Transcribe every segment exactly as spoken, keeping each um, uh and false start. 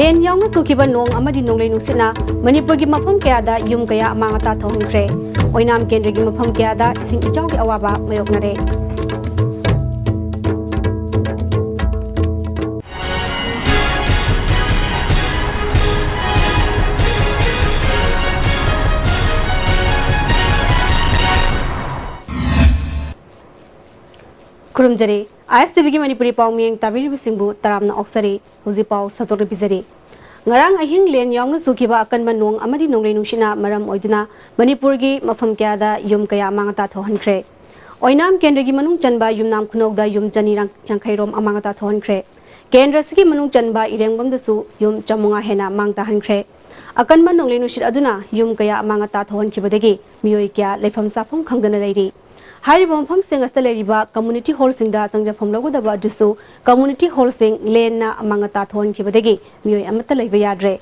ꯂꯦꯟ ꯌꯥꯎꯅ ꯆꯨꯈꯤꯕ ꯅꯣꯡ ꯑꯃꯗꯤ ꯅꯣꯡꯂꯩ ꯅꯨꯡꯁꯤꯠꯅ ꯃꯅꯤꯄꯨꯔꯒꯤ ꯃꯐꯝ ꯀꯌꯥꯗ ꯌꯨꯝ ꯀꯌꯥ ꯑꯃꯥꯡ ꯑꯇꯥ ꯊꯣꯛꯍꯟꯈ꯭ꯔꯦ꯫ ꯑꯣꯏꯅꯥꯝ ꯀꯦꯟꯗ꯭ꯔꯒꯤ ꯃꯐꯝ ꯀꯌꯥꯗ ꯏꯁꯤꯡ ꯏꯆꯥꯎꯒꯤ ꯑꯋꯥꯕ ꯃꯥꯌꯣꯛꯅꯔꯦ꯫ ꯈꯨꯔꯨꯝꯖꯔꯤ꯫ ꯑꯥꯏ ꯑꯦꯁ ꯇꯤ ꯚꯤꯒꯤ ꯃꯅꯤꯄꯨꯔꯤ ꯄꯥꯎ ꯃꯤꯌꯦꯡ ꯇꯥꯕꯤꯔꯤꯕꯁꯤꯡꯕꯨ ꯇꯔꯥꯝꯅ ꯑꯣꯛꯆꯔꯤ꯫ ꯍꯧꯖꯤꯛ ꯄꯥꯎ ꯁꯟꯗꯣꯛꯅ ꯄꯤꯖꯔꯤ꯫ ꯉꯔꯥꯡ ꯑꯍꯤꯡ ꯂꯦꯟ ꯌꯥꯎꯅ ꯆꯨꯈꯤꯕ ꯑꯀꯟꯕ ꯅꯣꯡ ꯑꯃꯗꯤ ꯅꯣꯡꯂꯩ ꯅꯨꯡꯁꯤꯠꯅ ꯃꯔꯝ ꯑꯣꯏꯗꯨꯅ ꯃꯅꯤꯄꯨꯔꯒꯤ ꯃꯐꯝ ꯀꯌꯥꯗ ꯌꯨꯝ ꯀꯌꯥ ꯑꯃꯥꯡ ꯑꯇꯥ ꯊꯣꯛꯍꯟꯈ꯭ꯔꯦ꯫ ꯑꯣꯏꯅꯥꯝ ꯀꯦꯟꯗ꯭ꯔꯒꯤ ꯃꯅꯨꯡ ꯆꯟꯕ ꯌꯨꯝꯅꯥꯝ ꯈꯨꯅꯧꯗ ꯌꯨꯝ ꯆꯅꯤ ꯌꯥꯡꯈꯩ ꯔꯣꯝ ꯑꯃꯥꯡ ꯑꯇꯥ ꯊꯣꯛꯍꯟꯈ꯭ꯔꯦ꯫ ꯀꯦꯟꯗ꯭ꯔ ꯑꯁꯤꯒꯤ ꯃꯅꯨꯡ ꯆꯟꯕ ꯏꯔꯦꯡꯕꯝꯗꯁꯨ ꯌꯨꯝ ꯆꯥꯃꯉꯥ ꯍꯦꯟꯅ ꯃꯥꯡ ꯇꯥꯍꯟꯈ꯭ꯔꯦ꯫ ꯑꯀꯟꯕ ꯅꯣꯡꯂꯩ ꯅꯨꯡꯁꯤꯠ ꯑꯗꯨꯅ ꯌꯨꯝ ꯀꯌꯥ ꯑꯃꯥꯡ ꯑꯇꯥ ꯊꯣꯛꯍꯟꯈꯤꯕꯗꯒꯤ ꯃꯤꯑꯣꯏ ꯀꯌꯥ ꯂꯩꯐꯝ ꯆꯥꯐꯝ ꯈꯪꯗꯅ ꯂꯩꯔꯤ꯫ ꯍꯥꯏꯔꯤꯕ ꯃꯐꯝꯁꯤꯡ ꯑꯁꯤꯗ ꯂꯩꯔꯤꯕ ꯀꯝꯃꯨꯅꯤꯇꯤ ꯍꯣꯜꯁꯤꯡꯗ ꯆꯪꯖꯐꯝ ꯂꯧꯒꯗꯕ ꯑꯗꯨꯁꯨ ꯀꯝꯃꯨꯅꯤꯇꯤ ꯍꯣꯜꯁꯤꯡ ꯂꯦꯟꯅ ꯑꯃꯥꯡ ꯑꯇꯥ ꯊꯣꯛꯍꯟꯈꯤꯕꯗꯒꯤ ꯃꯤꯑꯣꯏ ꯑꯃꯠꯇ ꯂꯩꯕ ꯌꯥꯗ꯭ꯔꯦ꯫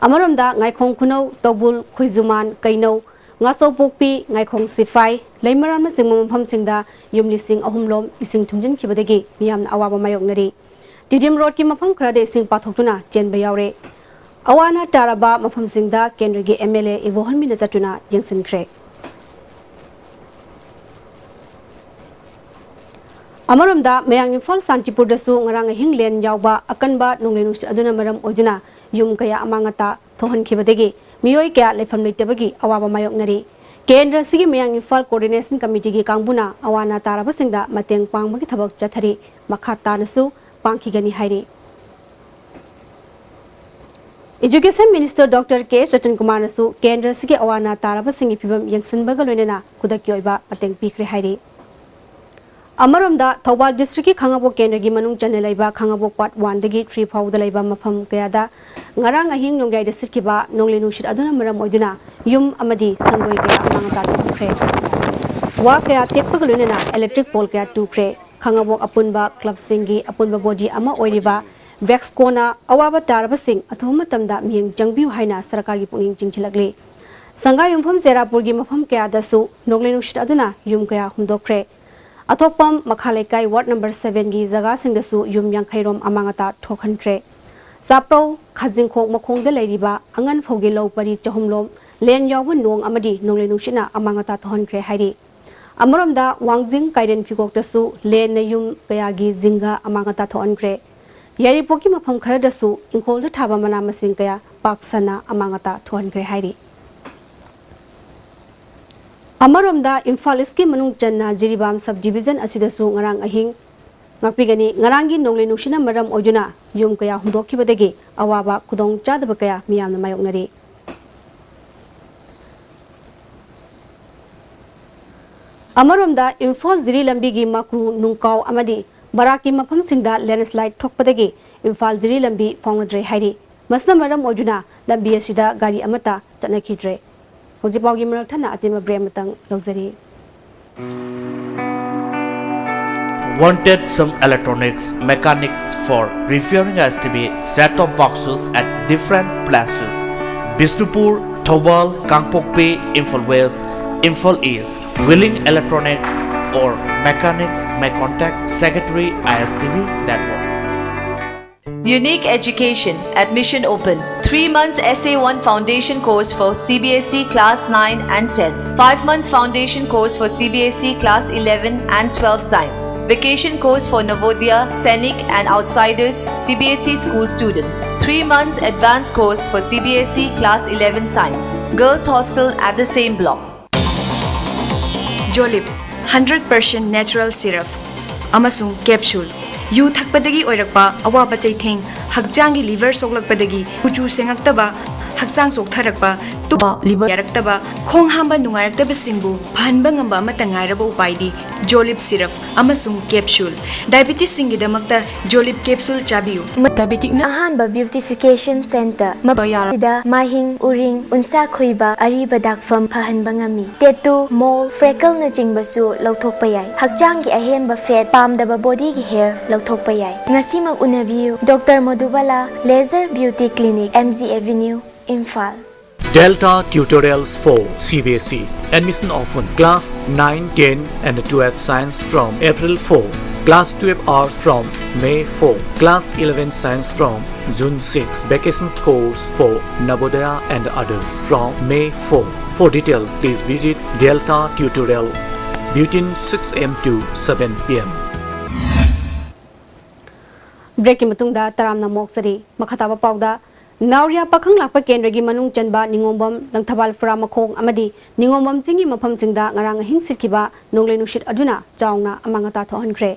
ꯑꯃꯔꯣꯝꯗ ꯉꯥꯏꯈꯣꯡ ꯈꯨꯅꯧ, ꯇꯧꯕꯨꯜ, ꯈꯣꯏꯖꯨꯃꯥꯟ, ꯀꯩꯅꯧ, ꯉꯥꯆꯧꯄꯣꯛꯄꯤ, ꯉꯥꯏꯈꯣꯡ ꯁꯤꯐꯥꯏ, ꯂꯩꯃꯔꯥꯝꯅꯆꯤꯡꯕ ꯃꯐꯝꯁꯤꯡꯗ ꯌꯨꯝ ꯂꯤꯁꯤꯡ ꯑꯍꯨꯝ ꯂꯣꯝ ꯏꯁꯤꯡ ꯊꯨꯝꯖꯤꯟꯈꯤꯕꯗꯒꯤ ꯃꯤꯌꯥꯝꯅ ꯑꯋꯥꯕ ꯃꯥꯌꯣꯛꯅꯔꯤ꯫ ꯇꯤꯗꯤꯝ ꯔꯣꯗꯀꯤ ꯃꯐꯝ ꯈꯔꯗ ꯏꯁꯤꯡ ꯄꯥꯊꯣꯛꯇꯨꯅ ꯆꯦꯟꯕ ꯌꯥꯎꯔꯦ꯫ ꯑꯋꯥ ꯑꯅꯥ ꯇꯥꯔꯕ ꯃꯐꯝꯁꯤꯡꯗ ꯀꯦꯟꯗ꯭ꯔꯒꯤ ꯑꯦꯝ ꯑꯦꯜ ꯑꯦ ꯏꯕꯣꯍꯟ ꯃꯤꯅ ꯆꯠꯇꯨꯅ ꯌꯦꯡꯁꯤꯟꯈ꯭ꯔꯦ꯫ ꯑꯃꯔꯣꯝꯗ ꯃꯌꯥꯡ ꯏꯝꯐꯥꯜ ꯁꯥꯟꯇꯤꯄꯨꯔꯗꯁꯨ ꯉꯔꯥꯡ ꯑꯍꯤꯡ ꯂꯦꯟ ꯌꯥꯎꯕ ꯑꯀꯟꯕ ꯅꯣꯡꯂꯩ ꯅꯨꯡꯁꯤꯠ ꯑꯗꯨꯅ ꯃꯔꯝ ꯑꯣꯏꯗꯨꯅ ꯌꯨꯝ ꯀꯌꯥ ꯑꯃꯥꯡ ꯑꯇꯥ ꯊꯣꯛꯍꯟꯈꯤꯕꯗꯒꯤ ꯃꯤꯑꯣꯏ ꯀꯌꯥ ꯂꯩꯐꯝ ꯂꯩꯇꯕꯒꯤ ꯑꯋꯥꯕ ꯃꯥꯌꯣꯛꯅꯔꯤ꯫ ꯀꯦꯟꯗ꯭ꯔ ꯑꯁꯤꯒꯤ ꯃꯌꯥꯡ ꯏꯝꯐꯥꯜ ꯀꯣꯑꯣꯔꯗꯤꯅꯦꯁꯟ ꯀꯃꯤꯇꯤꯒꯤ ꯀꯥꯡꯕꯨꯅ ꯑꯋꯥ ꯑꯅꯥ ꯇꯥꯔꯕꯁꯤꯡꯗ ꯃꯇꯦꯡ ꯄꯥꯡꯕꯒꯤ ꯊꯕꯛ ꯆꯠꯊꯔꯤ꯫ ꯃꯈꯥ ꯇꯥꯅꯁꯨ ꯄꯥꯡꯈꯤꯒꯅꯤ ꯍꯥꯏꯔꯤ꯫ ꯏꯖꯨꯀꯦꯁꯟ ꯃꯤꯅꯤꯁꯇꯔ ꯗꯣꯛꯇꯔ ꯀꯦ ꯁꯆꯟ ꯀꯨꯃꯥꯔꯅꯁꯨ ꯀꯦꯟꯗ꯭ꯔ ꯑꯁꯤꯒꯤ ꯑꯋꯥ ꯑꯅꯥ ꯇꯥꯔꯕꯁꯤꯡꯒꯤ ꯐꯤꯕꯝ ꯌꯦꯡꯁꯤꯟꯕꯒ ꯂꯣꯏꯅꯅ ꯈꯨꯗꯛꯀꯤ ꯑꯣꯏꯕ ꯃꯇꯦꯡ ꯄꯤꯈ꯭ꯔꯦ ꯍꯥꯏꯔꯤ꯫ ꯑꯃꯔꯣꯝꯗ ꯊꯧꯕꯥꯜ ꯗꯤꯁꯇ꯭ꯔꯤꯛꯀꯤ ꯈꯥꯉꯕꯣꯛ ꯀꯦꯟꯗ꯭ꯔꯒꯤ ꯃꯅꯨꯡ ꯆꯟꯅ ꯂꯩꯕ ꯈꯥꯉꯕꯣꯛ ꯄꯥꯔꯠ ꯋꯥꯟꯗꯒꯤ ꯊ꯭ꯔꯤ ꯐꯥꯎꯕꯗ ꯂꯩꯕ ꯃꯐꯝ ꯀꯌꯥꯗ ꯉꯔꯥꯡ ꯑꯍꯤꯡ ꯅꯣꯡꯌꯥꯏꯗ ꯁꯤꯠꯈꯤꯕ ꯅꯣꯡꯂꯩ ꯅꯨꯡꯁꯤꯠ ꯑꯗꯨꯅ ꯃꯔꯝ ꯑꯣꯏꯗꯨꯅ ꯌꯨꯝ ꯑꯃꯗꯤ ꯁꯪꯒꯣꯏ ꯀꯌꯥ ꯑꯃꯥꯡ ꯑꯇꯥ ꯊꯣꯛꯈ꯭ꯔꯦ꯫ ꯋꯥ ꯀꯌꯥ ꯇꯦꯛꯄꯒ ꯂꯣꯏꯅꯅ ꯏꯂꯦꯛꯇ꯭ꯔꯤꯛ ꯄꯣꯜ ꯀꯌꯥ ꯇꯨꯈ꯭ꯔꯦ꯫ ꯈꯥꯉꯕꯣꯛ ꯑꯄꯨꯟꯕ ꯀ꯭ꯂꯕꯁꯤꯡꯒꯤ ꯑꯄꯨꯟꯕ ꯕꯣꯗꯤ ꯑꯃ ꯑꯣꯏꯔꯤꯕ ꯚꯦꯛꯁꯀꯣꯅ ꯑꯋꯥꯕ ꯇꯥꯔꯕꯁꯤꯡ ꯑꯊꯨꯕ ꯃꯇꯝꯗ ꯃꯤꯠꯌꯦꯡ ꯆꯪꯕꯤꯌꯨ ꯍꯥꯏꯅ ꯁꯔꯀꯥꯔꯒꯤ ꯄꯨꯛꯅꯤꯡ ꯆꯤꯡꯁꯤꯜꯂꯛꯂꯤ꯫ ꯁꯪꯒꯥꯏꯌꯨꯝꯐꯝ ꯆꯦꯔꯥꯄꯨꯔꯒꯤ ꯃꯐꯝ ꯀꯌꯥꯗꯁꯨ ꯅꯣꯡꯂꯩ ꯅꯨꯡꯁꯤꯠ ꯑꯗꯨꯅ ꯌꯨꯝ ꯀꯌꯥ ꯍꯨꯝꯗꯣꯛꯈ꯭ꯔꯦ꯫ ꯑꯊꯣꯛꯄꯝ ꯃꯈꯥ ꯂꯩꯀꯥꯏ ꯋꯥꯔꯗ ꯅꯝꯕꯔ ꯁꯚꯦꯟꯒꯤ ꯖꯒꯥꯁꯤꯡꯗꯁꯨ ꯌꯨꯝ ꯌꯥꯡꯈꯩ ꯔꯣꯝ ꯑꯃꯥꯡ ꯑꯇꯥ ꯊꯣꯛꯍꯟꯈ꯭ꯔꯦ꯫ ꯆꯥꯄ꯭ꯔꯧ ꯈꯥꯖꯤꯡꯈꯣꯛ ꯃꯈꯣꯡꯗ ꯂꯩꯔꯤꯕ ꯑꯉꯟ ꯐꯧꯒꯤ ꯂꯧ ꯄꯔꯤ ꯆꯍꯨꯝꯂꯣꯝ ꯂꯦꯟ ꯌꯥꯎꯕ ꯅꯣꯡ ꯑꯃꯗꯤ ꯅꯣꯡꯂꯩ ꯅꯨꯡꯁꯤꯠꯅ ꯑꯃꯥꯡ ꯑꯇꯥ ꯊꯣꯛꯍꯟꯈ꯭ꯔꯦ ꯍꯥꯏꯔꯤ꯫ ꯑꯃꯔꯣꯝꯗ ꯋꯥꯡꯖꯤꯡ ꯀꯥꯏꯔꯦꯟ ꯐꯤꯒꯣꯛꯇꯁꯨ ꯂꯦꯟꯅ ꯌꯨꯝ ꯀꯌꯥꯒꯤ ꯖꯤꯡꯒ ꯑꯃꯥꯡ ꯑꯇꯥ ꯊꯣꯛꯍꯟꯈ꯭ꯔꯦ꯫ ꯌꯥꯏꯔꯤꯄꯣꯛꯀꯤ ꯃꯐꯝ ꯈꯔꯗꯁꯨ ꯏꯪꯈꯣꯜꯗ ꯊꯥꯕ ꯃꯅꯥ ꯃꯁꯤꯡ ꯀꯌꯥ ꯄꯥꯛ ꯁꯟꯅ ꯑꯃꯥꯡ ꯑꯇꯥ ꯊꯣꯛꯍꯟꯈ꯭ꯔꯦ ꯍꯥꯏꯔꯤ꯫ ꯑꯃꯔꯣꯝꯗ ꯏꯝꯐꯥꯜ ꯏꯁꯀꯤ ꯃꯅꯨꯡ ꯆꯟꯅ ꯖꯤꯔꯤꯕꯥꯝ ꯁꯕ ꯗꯤꯕꯤꯖꯟ ꯑꯁꯤꯗꯁꯨ ꯉꯔꯥꯡ ꯑꯍꯤꯡ ꯉꯥꯛꯄꯤꯒꯅꯤ꯫ ꯉꯔꯥꯡꯒꯤ ꯅꯣꯡꯂꯩ ꯅꯨꯡꯁꯤꯠꯅ ꯃꯔꯝ ꯑꯣꯏꯗꯨꯅ ꯌꯨꯝ ꯀꯌꯥ ꯍꯨꯝꯗꯣꯛꯈꯤꯕꯗꯒꯤ ꯑꯋꯥꯕ ꯈꯨꯗꯣꯡ ꯆꯥꯗꯕ ꯀꯌꯥ ꯃꯤꯌꯥꯝꯅ ꯃꯥꯌꯣꯛꯅꯔꯤ꯫ ꯑꯃꯔꯣꯝꯗ ꯏꯝꯐꯥꯜ ꯖꯤꯔꯤ ꯂꯝꯕꯤꯒꯤ ꯃꯀ꯭ꯔꯨ ꯅꯨꯡꯀꯥꯎ ꯑꯃꯗꯤ ꯕꯔꯥꯛꯀꯤ ꯃꯐꯝꯁꯤꯡꯗ ꯂꯦꯟꯁꯂꯥꯏꯠ ꯊꯣꯛꯄꯗꯒꯤ ꯏꯝꯐꯥꯜ ꯖꯤꯔꯤ ꯂꯝꯕꯤ ꯐꯥꯎꯅꯗ꯭ꯔꯦ ꯍꯥꯏꯔꯤ꯫ ꯃꯁꯤꯅ ꯃꯔꯝ ꯑꯣꯏꯗꯨꯅ ꯂꯝꯕꯤ ꯑꯁꯤꯗ ꯒꯥꯔꯤ ꯑꯃꯠꯇ ꯆꯠꯅꯈꯤꯗ꯭ꯔꯦ꯫ ꯍꯧꯖꯤꯛ ꯄꯥꯎꯒꯤ ꯃꯔꯛ ꯊꯠꯅ ꯑꯇꯦꯟꯕ ꯕ꯭ꯔꯦꯛ ꯑꯃꯇꯪ ꯂꯧꯖꯔꯤ꯫ Wanted some electronics mechanics for repairing S T V set-top boxes at different places: Bishnupur, Thoubal, Kangpokpi, Imphal West, Imphal East. Willing Electronics or mechanics may contact Secretary I S T V Network. Unique Education. Admission open. Three months S A one foundation course for C B S E class nine and ten. Five months foundation course for C B S E class eleven and twelve science. Vacation course for Navodaya, Sainik and outsiders C B S E school students. Three months advanced course for C B S E class eleven science. Girls hostel at the same block. Jolib, hundred percent natural syrup ꯑꯃꯁꯨꯡ capsule꯫ U ꯊꯛꯄꯗꯒꯤ ꯑꯣꯏꯔꯛꯄ ꯑꯋꯥꯕ ꯆꯩꯊꯦꯡ, ꯍꯛꯆꯥꯡꯒꯤ liver ꯁꯣꯛꯂꯛꯄꯗꯒꯤ ꯀꯨꯆꯨ ꯁꯦꯡꯉꯛꯇꯕ, ꯍꯛꯆꯥꯡ ꯆꯣꯛꯊꯔꯛꯄ, ꯇꯨꯝꯕ liver ꯌꯥꯔꯛꯇꯕ, ꯈꯣꯡ ꯍꯥꯝꯕ ꯅꯨꯡꯉꯥꯏꯔꯛꯇꯕꯁꯤꯡꯕꯨ ꯐꯍꯟꯕ ꯉꯝꯕ ꯑꯃꯠꯇ ꯉꯥꯏꯔꯕ ꯎꯄꯥꯏꯗꯤ Jolib syrup ꯑꯃꯁꯨꯡ capsule꯫ Diabetesꯁꯤꯡꯒꯤꯗꯃꯛꯇ Jolib capsule ꯆꯥꯕꯤꯌꯨ꯫ Diabeticꯅ ꯑꯍꯥꯟꯕ beautification center ꯃꯐꯝ ꯑꯁꯤꯗ ꯃꯥꯏꯍꯤꯡ, ꯎꯔꯤꯡ, ꯎꯟꯁꯥ ꯈꯨꯏꯕ, ꯑꯔꯤꯕ ꯗꯥꯛꯐꯝ ꯐꯍꯟꯕ ꯉꯝꯃꯤ꯫ Tattoo, mole, freckleꯅꯆꯤꯡꯕꯁꯨ ꯂꯧꯊꯣꯛꯄ ꯌꯥꯏ꯫ ꯍꯛꯆꯥꯡꯒꯤ ꯑꯍꯦꯟꯕ fat, ꯄꯥꯝꯗꯕ bodyꯒꯤ hair ꯂꯧꯊꯣꯛꯄ ꯌꯥꯏ꯫ ꯉꯁꯤꯃꯛ ꯎꯅꯕꯤꯌꯨ, Doctor Madhubala Laser Beauty Clinic, M G Avenue, Imphal. Delta Tutorials for C B S E. Admission open. Class nine, ten and twelve science from April four. Class twelve arts from May four. Class eleven science from June six. Vacation course for Navodaya and others from May four. For detail, please visit Delta Tutorial between six a.m. to seven p.m. ꯕ꯭ꯔꯦꯛꯀꯤ ꯃꯇꯨꯡꯗ ꯇꯔꯥꯝꯅ ꯃꯣꯛꯆꯔꯤ꯫ ꯃꯈꯥ ꯇꯥꯕ ꯄꯥꯎꯗ, ꯅꯥꯎꯔꯤꯌꯥ ꯄꯥꯈꯪ ꯂꯥꯛꯄ ꯀꯦꯟꯗ꯭ꯔꯒꯤ ꯃꯅꯨꯡ ꯆꯟꯕ ꯅꯤꯉꯣꯝꯕꯝ, ꯂꯪꯊꯕꯥꯜ ꯐꯨꯔꯥ ꯃꯈꯣꯡ ꯑꯃꯗꯤ ꯅꯤꯉꯣꯝꯕꯝ ꯆꯤꯡꯒꯤ ꯃꯐꯝꯁꯤꯡꯗ ꯉꯔꯥꯡ ꯑꯍꯤꯡ ꯁꯤꯠꯈꯤꯕ ꯅꯣꯡꯂꯩ ꯅꯨꯡꯁꯤꯠ ꯑꯗꯨꯅ ꯆꯥꯎꯅ ꯑꯃꯥꯡ ꯑꯇꯥ ꯊꯣꯛꯍꯟꯈ꯭ꯔꯦ꯫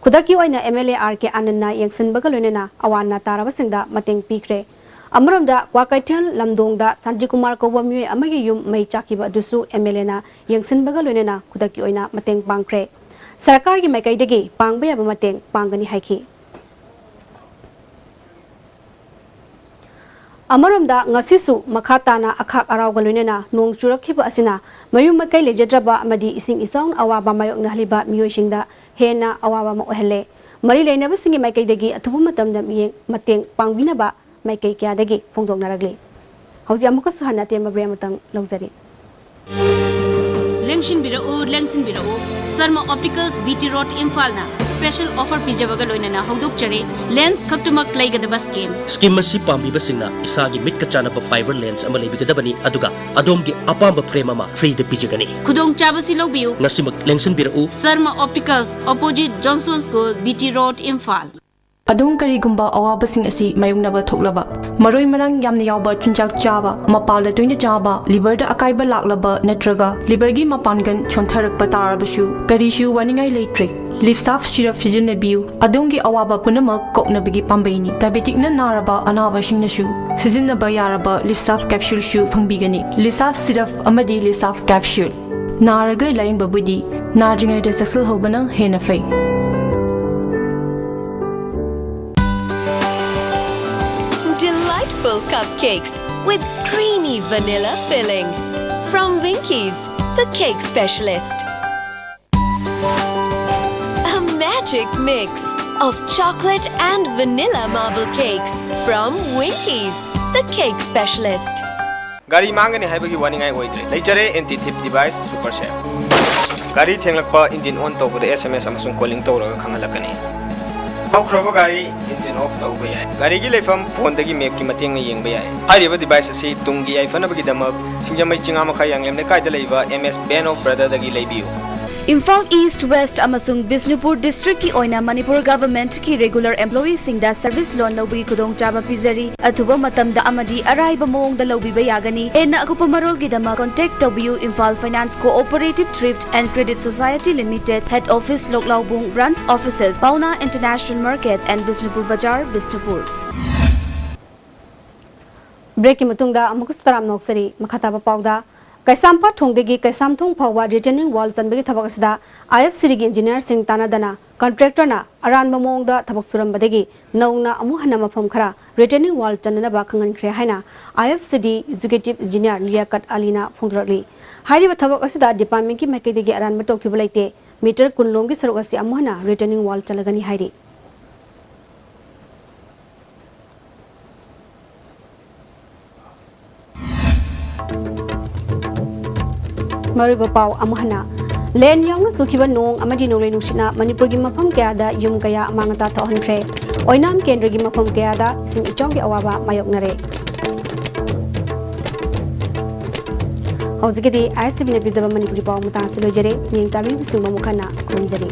ꯈꯨꯗꯛꯀꯤ ꯑꯣꯏꯅ ꯑꯦꯝ ꯑꯦꯜ ꯑꯦ ꯑꯥꯔ ꯀꯦ ꯑꯥꯅꯟꯅ ꯌꯦꯡꯁꯤꯟꯕꯒ ꯂꯣꯏꯅꯅ ꯑꯋꯥ ꯑꯅꯥ ꯇꯥꯔꯕꯁꯤꯡꯗ ꯃꯇꯦꯡ ꯄꯤꯈ꯭ꯔꯦ꯫ ꯑꯃꯔꯣꯝꯗ, ꯀ꯭ꯋꯥꯀꯩꯊꯦꯜ ꯂꯝꯗꯣꯡꯗ ꯁꯥꯟꯇꯤꯀꯨꯃꯥꯔ ꯀꯧꯕ ꯃꯤꯑꯣꯏ ꯑꯃꯒꯤ ꯌꯨꯝ ꯃꯩ ꯆꯥꯛꯈꯤꯕ ꯑꯗꯨꯁꯨ ꯑꯦꯝ ꯑꯦꯜ ꯑꯦꯅ ꯌꯦꯡꯁꯤꯟꯕꯒ ꯂꯣꯏꯅꯅ ꯈꯨꯗꯛꯀꯤ ꯑꯣꯏꯅ ꯃꯇꯦꯡ ꯄꯥꯡꯈ꯭ꯔꯦ꯫ ꯁꯔꯀꯥꯔꯒꯤ ꯃꯥꯏꯀꯩꯗꯒꯤ ꯄꯥꯡꯕ ꯌꯥꯕ ꯃꯇꯦꯡ ꯄꯥꯡꯒꯅꯤ ꯍꯥꯏꯈꯤ꯫ ꯑꯃꯔꯣꯝꯗ, ꯉꯁꯤꯁꯨ ꯃꯈꯥ ꯇꯥꯅ ꯑꯈꯥꯛ ꯑꯔꯥꯎꯒ ꯂꯣꯏꯅꯅ ꯅꯣꯡ ꯆꯨꯔꯛꯈꯤꯕ ꯑꯁꯤꯅ ꯃꯌꯨꯝ ꯃꯀꯩ ꯂꯩꯖꯗ꯭ꯔꯕ ꯑꯃꯗꯤ ꯏꯁꯤꯡ ꯏꯆꯥꯎꯅ ꯑꯋꯥꯕ ꯃꯥꯌꯣꯛꯅꯍꯜꯂꯤꯕ ꯃꯤꯑꯣꯏꯁꯤꯡꯗ ꯍꯦꯟꯅ ꯑꯋꯥꯕ ꯑꯃ ꯑꯣꯏꯍꯜꯂꯦ꯫ ꯃꯔꯤ ꯂꯩꯅꯕꯁꯤꯡꯒꯤ ꯃꯥꯏꯀꯩꯗꯒꯤ ꯑꯊꯨꯕ ꯃꯇꯝꯗ ꯃꯤꯠꯌꯦꯡ ꯃꯇꯦꯡ ꯄꯥꯡꯕꯤꯅꯕ ꯃꯥꯏꯀꯩ ꯀꯌꯥꯗꯒꯤ ꯐꯣꯡꯗꯣꯛꯅꯔꯛꯂꯤ꯫ ꯍꯧꯖꯤꯛ ꯑꯃꯨꯛꯀꯁꯨ ꯍꯟꯅ ꯑꯇꯦꯟꯕ ꯕ꯭ꯔꯦꯛ ꯑꯃꯇꯪ ꯂꯧꯖꯔꯤ꯫ ꯂꯦꯡꯁꯤꯟꯕꯤꯔꯛꯎ, ꯂꯦꯡꯁꯤꯟꯕꯤꯔꯛꯎ꯫ Sharma opticals, B T road, ꯏꯝꯐꯥꯜꯅ ꯁ꯭ꯄꯦꯁꯦꯜ ꯑꯣꯐꯔ ꯄꯤꯖꯕꯒ ꯂꯣꯏꯅꯅ ꯍꯧꯗꯣꯛꯆꯔꯤ, ꯂꯦꯟꯁ ꯈꯛꯇꯃꯛ ꯂꯩꯒꯗꯕ ꯁ꯭ꯀꯤꯝ꯫ ꯁ꯭ꯀꯤꯝ ꯑꯁꯤ ꯄꯥꯝꯕꯤꯕꯁꯤꯡꯅ ꯏꯁꯥꯒꯤ ꯃꯤꯠꯀ ꯆꯥꯟꯅꯕ ꯐꯥꯏꯕꯔ ꯂꯦꯟꯁ ꯑꯃ ꯂꯩꯕꯤꯒꯗꯕꯅꯤ, ꯑꯗꯨꯒ ꯑꯗꯣꯝꯒꯤ ꯑꯄꯥꯝꯕ ꯐ꯭ꯔꯦꯝ ꯑꯃ ꯐ꯭ꯔꯤꯗ ꯄꯤꯖꯒꯅꯤ꯫ ꯈꯨꯗꯣꯡꯆꯥꯕꯁꯤ ꯂꯧꯕꯤꯌꯨ꯫ ꯉꯁꯤꯃꯛ ꯂꯦꯡꯁꯤꯟꯕꯤꯔꯛꯎ꯫ Sharma opticals, opposite Johnson school, B T road, Imphal. ꯑꯗꯣꯝ ꯀꯔꯤꯒꯨꯝꯕ ꯑꯋꯥꯕꯁꯤꯡ ꯑꯁꯤ ꯃꯥꯌꯣꯛꯅꯕ ꯊꯣꯛꯂꯕ, ꯃꯔꯣꯏ ꯃꯔꯥꯡ ꯌꯥꯝꯅ ꯌꯥꯎꯕ ꯆꯤꯟꯖꯥꯛ ꯆꯥꯕ, ꯃꯄꯥꯜꯗ ꯇꯣꯏꯅ ꯆꯥꯕ, ꯂꯤꯚꯔꯗ ꯑꯀꯥꯏꯕ ꯂꯥꯛꯂꯕ ꯅꯠꯇ꯭ꯔꯒ ꯂꯤꯚꯔꯒꯤ ꯃꯄꯥꯡꯒꯜ ꯁꯣꯟꯊꯔꯛꯄ ꯇꯥꯔꯕꯁꯨ ꯀꯔꯤꯁꯨ ꯋꯥꯅꯤꯡꯉꯥꯏ ꯂꯩꯇ꯭ꯔꯦ꯫ ꯂꯤꯞꯁꯥꯐ ꯁꯤꯔꯞ ꯁꯤꯖꯤꯟꯅꯕꯤꯌꯨ꯫ ꯑꯗꯣꯝꯒꯤ ꯑꯋꯥꯕ ꯄꯨꯝꯅꯃꯛ ꯀꯣꯛꯅꯕꯒꯤ ꯄꯥꯝꯕꯩꯅꯤ꯫ ꯗꯥꯏꯕꯦꯇꯤꯛꯅ ꯅꯥꯔꯕ ꯑꯅꯥꯕꯁꯤꯡꯅꯁꯨ ꯁꯤꯖꯤꯟꯅꯕ ꯌꯥꯔꯕ ꯂꯤꯞꯁꯥꯐ ꯀꯦꯞꯁꯨꯜꯁꯨ ꯐꯪꯕꯤꯒꯅꯤ꯫ ꯂꯤꯞꯁꯥꯐ ꯁꯤꯔꯞ ꯑꯃꯗꯤ ꯂꯤꯞꯁꯥꯐ ꯀꯦꯞꯁꯨꯜ꯫ ꯅꯥꯔꯒ ꯂꯥꯌꯦꯡꯕꯕꯨꯗꯤ ꯅꯥꯗ꯭ꯔꯤꯉꯩꯗ ꯆꯦꯛꯁꯤꯜꯍꯧꯕꯅ ꯍꯦꯟꯅ ꯐꯩ꯫ Delightful cupcakes with creamy vanilla filling. From Winkies, the cake specialist. A magic mix of chocolate and vanilla marble cakes from Winkies, the cake specialist. ꯒꯥꯔꯤ ꯃꯥꯡꯒꯅꯤ ꯍꯥꯏꯕꯒꯤ ꯋꯥꯅꯤꯡꯉꯥꯏ ꯑꯣꯏꯗ꯭ꯔꯦ꯫ ꯂꯩꯖꯔꯦ ꯑꯦꯟꯇꯤ ꯊꯤꯞ ꯗꯤꯚꯥꯏꯁ ꯁꯨꯄꯔ ꯁꯦꯐ꯫ ꯒꯥꯔꯤ ꯊꯦꯡꯂꯛꯄ, engine on ꯇꯧꯕꯗ S M S ꯑꯃꯁꯨꯡ calling ꯇꯧꯔꯒ ꯈꯪꯍꯜꯂꯛꯀꯅꯤ꯫ ꯍꯧꯈ꯭ꯔꯕ ꯒꯥꯔꯤ engine off ꯇꯧꯕ ꯌꯥꯏ꯫ ꯒꯥꯔꯤꯒꯤ ꯂꯩꯐꯝ phoneꯗꯒꯤ mapꯀꯤ ꯃꯇꯦꯡꯅ ꯌꯦꯡꯕ ꯌꯥꯏ꯫ ꯍꯥꯏꯔꯤꯕ device ꯑꯁꯤ ꯇꯨꯡꯒꯤ ꯌꯥꯏꯐꯅꯕꯒꯤꯗꯃꯛ ꯁꯤꯡꯖꯃꯩ ꯆꯤꯉꯥꯃꯈꯥ ꯌꯥꯡꯂꯦꯝ ꯂꯩꯀꯥꯏꯗ ꯂꯩꯕ M S Band of Brotherꯗꯒꯤ ꯂꯩꯕꯤꯌꯨ꯫ ꯏꯝꯐꯥꯜ ꯏꯁ꯭ꯠ, ꯋꯦꯁ꯭ꯠ ꯑꯃꯁꯨꯡ ꯕꯤꯁꯅꯨꯄꯨꯔ districtꯀꯤ ꯑꯣꯏꯅ ꯃꯅꯤꯄꯨꯔ governmentꯀꯤ regular employeeꯁꯤꯡꯗ service loan ꯂꯧꯕꯒꯤ ꯈꯨꯗꯣꯡꯆꯥꯕ ꯄꯤꯖꯔꯤ꯫ ꯑꯊꯨꯕ ꯃꯇꯝꯗ ꯑꯃꯗꯤ ꯑꯔꯥꯏꯕ ꯃꯑꯣꯡꯗ ꯂꯧꯕꯤꯕ ꯌꯥꯒꯅꯤ꯫ ꯍꯦꯟꯅ ꯑꯀꯨꯞꯄ ꯃꯔꯣꯜꯒꯤꯗꯃꯛ contact ꯇꯧꯕꯤꯌꯨ Imphal Finance Cooperative Thrift and Credit Society Limited, Head Office, ꯂꯣꯛꯂꯥꯎꯕꯨꯡ, Branch Offices, Paona International Market and Bishnupur Bazar, Bishnupur꯫ Breakꯀꯤ ꯃꯇꯨꯡꯗ ꯑꯃꯨꯛꯀꯁꯨ ꯇꯔꯥꯝꯅ ꯑꯣꯛꯆꯔꯤ꯫ ꯃꯈꯥ ꯇꯥꯕ ꯄꯥꯎꯗ, ꯀꯩꯁꯥꯝꯄꯥꯠ ꯊꯣꯡꯗꯒꯤ ꯀꯩꯁꯥꯝꯊꯣꯡ ꯐꯥꯎꯕ retaining wall ꯆꯟꯕꯒꯤ ꯊꯕꯛ ꯑꯁꯤꯗ I F C Dꯒꯤ engineerꯁꯤꯡ ꯇꯥꯟꯅꯗꯅ contractorꯅ ꯑꯔꯥꯟꯕ ꯃꯑꯣꯡꯗ ꯊꯕꯛ ꯁꯨꯔꯝꯕꯗꯒꯤ ꯅꯧꯅ ꯑꯃꯨꯛ ꯍꯟꯅ ꯃꯐꯝ ꯈꯔ retaining wall ꯆꯟꯅꯅꯕ ꯈꯪꯍꯟꯈ꯭ꯔꯦ ꯍꯥꯏꯅ I F C D executive engineer ꯂꯤꯌꯥꯀꯠ ꯑꯂꯤꯅ ꯐꯣꯡꯗꯣꯔꯛꯂꯤ꯫ ꯍꯥꯏꯔꯤꯕ ꯊꯕꯛ ꯑꯁꯤꯗ departmentꯀꯤ ꯃꯥꯏꯀꯩꯗꯒꯤ ꯑꯔꯥꯟꯕ ꯇꯧꯈꯤꯕ ꯂꯩꯇꯦ꯫ Meter ꯀꯨꯟ ꯂꯣꯝꯒꯤ ꯁꯔꯨꯛ ꯑꯁꯤ ꯑꯃꯨꯛ ꯍꯟꯅ retaining wall ꯆꯜꯂꯒꯅꯤ ꯍꯥꯏꯔꯤ꯫ ꯃꯔꯨꯑꯣꯏꯕ ꯄꯥꯎ ꯑꯃꯨꯛ ꯍꯟꯅ꯫ ꯂꯦꯟ ꯌꯥꯎꯅ ꯆꯨꯈꯤꯕ ꯅꯣꯡ ꯑꯃꯗꯤ ꯅꯣꯡꯂꯩ ꯅꯨꯡꯁꯤꯠꯅ ꯃꯅꯤꯄꯨꯔꯒꯤ ꯃꯐꯝ ꯀꯌꯥꯗ ꯌꯨꯝ ꯀꯌꯥ ꯑꯃꯥꯡ ꯑꯇꯥ ꯊꯣꯛꯍꯟꯈ꯭ꯔꯦ꯫ ꯑꯣꯏꯅꯥꯝ ꯀꯦꯟꯗ꯭ꯔꯒꯤ ꯃꯐꯝ ꯀꯌꯥꯗ ꯏꯁꯤꯡ ꯏꯆꯥꯎꯒꯤ ꯑꯋꯥꯕ ꯃꯥꯌꯣꯛꯅꯔꯦ꯫ ꯍꯧꯖꯤꯛꯀꯤꯗꯤ I S T Vꯅ ꯄꯤꯖꯕ ꯃꯅꯤꯄꯨꯔꯤ ꯄꯥꯎ ꯃꯇꯥꯡ ꯑꯁꯤ ꯂꯣꯏꯖꯔꯦ꯫ ꯃꯤꯠꯌꯦꯡ ꯇꯥꯕꯤꯔꯤꯕꯁꯤꯡꯕꯨ ꯑꯃꯨꯛ ꯍꯟꯅ ꯈꯨꯔꯨꯝꯖꯔꯤ꯫